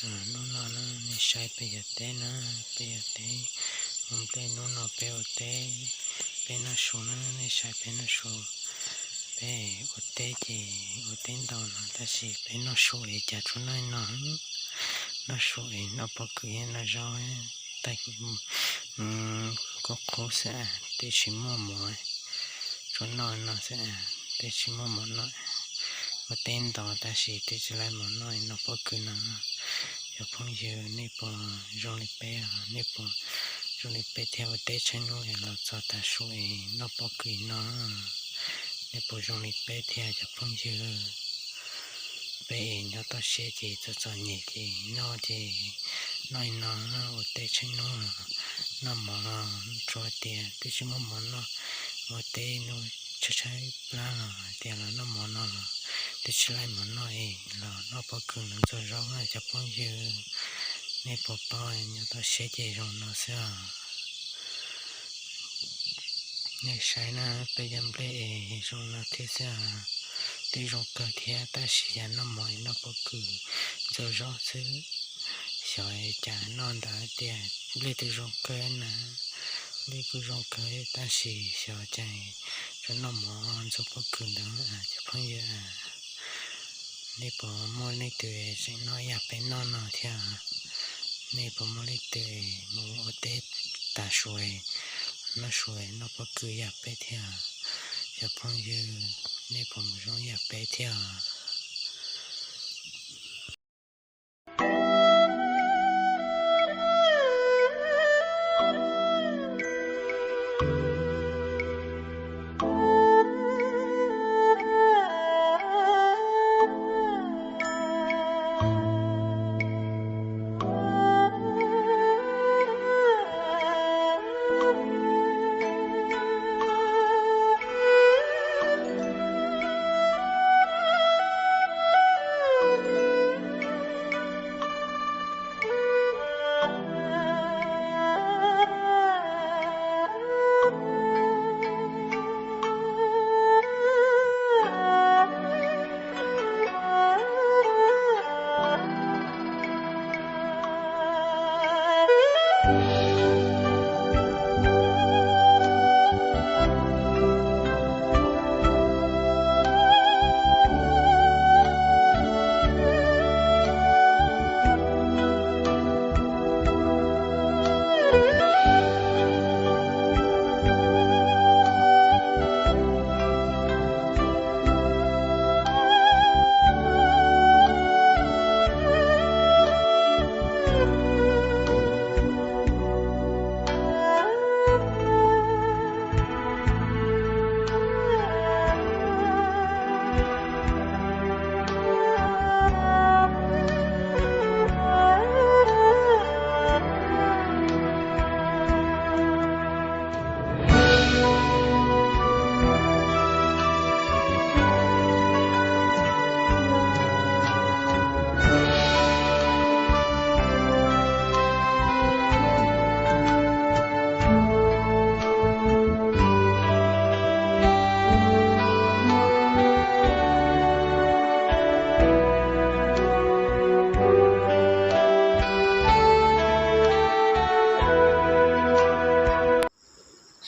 Hnub no nej saib peb cov teb na, peb cov teb ua nplej, hnub no peb ua teb, peb noj su na, nej saib peb noj su. Peb ua teb ces ua teb ntau no tab sis peb noj su es cas tsuas noj no, noj su es noj pob kws thiab noj zaub, tab kuj qub xwb, twb tsis muaj mov, tsuas noj no xwb, twb tsis muaj mov noj. Ua teb ntau tab sis twb tsis laib mov noj, noj pob kws no. Cov phooj ywg, nej puas zoo li peb, nej puas zoo li peb thiab ua teb tsheej hnub es los txog tav su es noj pob kws no? Nej puas zoo li peb thiab cov phooj ywg? Peb es nyob toj siab ces txom txom nyem ces noj ces noj li no, ua teb tsheej hnub, noj mov los tsuas tias twb tsis muaj mov noj, ua teb hnub tshaib tshaib plab los tias los noj mov no los twb tsis laib mov noj es los noj pob kws no ntxuag zaub cov phooj ywg. Nej puas paub, nyob toj siab ces zoo no xwb os. Nej saib na, peb cov nplej es zoo no thiab xwb os. Twb zoo kawg thiab tab sis cas noj mov es noj pob kws ntxuag zaub xwb. Xyov cas noj ntawd tias nplej twb zoo kawg na, nplej kuj zoo kawg tab sis xyov cas tsuas noj mov ntxuag pob kws ntawd cov phooj ywg. Nej puas muaj leej twg tseem noj ib yam peb noj no thiab? Nej puas muaj leej twg mus ua teb tav su, noj su noj pob kws ib yam peb thiab? Cov phooj ywg, nej puas mus zoo ib yam peb thiab?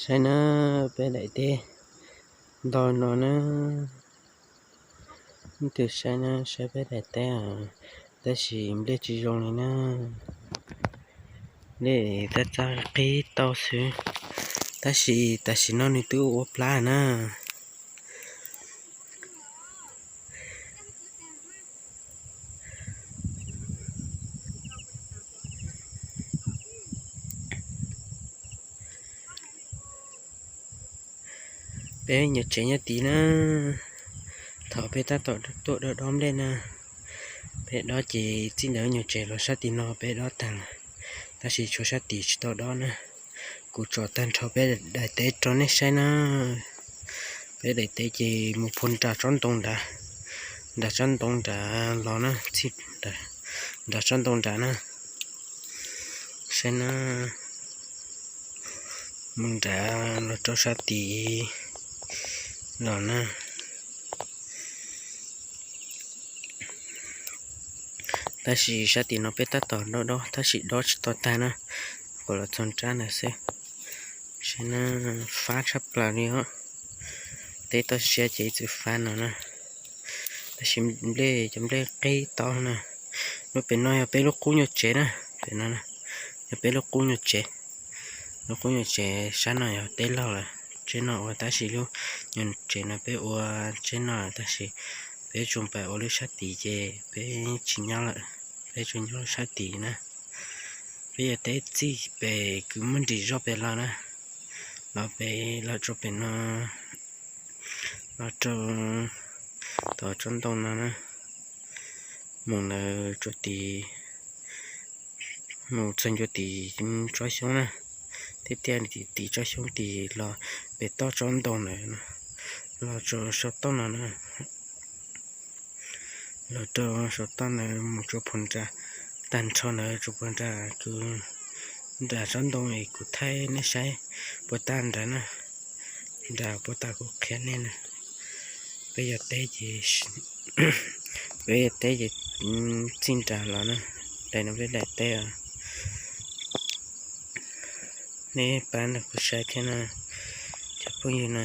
Saib na, peb daim teb ntau no na. Leej twg saib na, saib peb daim teb, tab sis nplej tsis zoo li na. Nplej tab txaj qib tau xwb, tab sis tam sim no nws twb ua plab na. Peb nyuag tsev nyob tid na, thaum peb tab tom tuaj dob dob nplej na, peb dob ces txij ntawd nyuag tsev los sab tim no peb dob tag lawm, tab sis tshuav sab tid tsis tau dob na. Kuv tso tag nrho peb daim teb rau nej saib na. Peb daim teb ces mus puag nram tsob ntoo nrad, nram tsob ntoo nrad los na, txij nram tsob ntoo nrad na. Saib na, mus nrad los rau sab tid los na. Tab sis sab tim no peb tab tom dob dob tab sis dob tsis tau tag na, kuv los txog nrab ntawd xwb. Saib na, fab tshaj plaws li os. Teb toj siab ces ib txwm fab no na. Tab sis nplej, cov nplej qeb tob na. Lub pem no yog peb lub qub nyuag tsev na, pem no yog peb lub qub nyuag tsev. Lub qub nyuag tsev sab no yog teb laug lawm, tsev no ua tab sis lub nyuag tsev no peb ua tsev no lawm tab sis peb tsuas pais ua lub sab tid ces peb tsis nyob lawm, peb tsuas nyob lub sab tid na. Peb yuav teb txij pem kwv muab nrim zoj pem los na, los pem los rau pem no, los rau tom tsob ntoo no na, mus ntawd rau tim, mus txog ntua tim tsob xyoob na, thiab tiaj tim tsob xyoob tim los pem toj tsob ntoo ntawd, los rau saum toj no na, los rau saum toj ntawd mus rau puag nrad, tag nrho ntawd rau puag nrad, kuv nram tsob ntoo es kuv thaij nej saib puas tag nrad na, nrad puas tag kuv qhia nej na. Peb yog teb ces, peb yog teb ces txij nrad los na, daim no peb daim teb os. Nej pab nrog kuv saib thiab na cov phooj ywg na.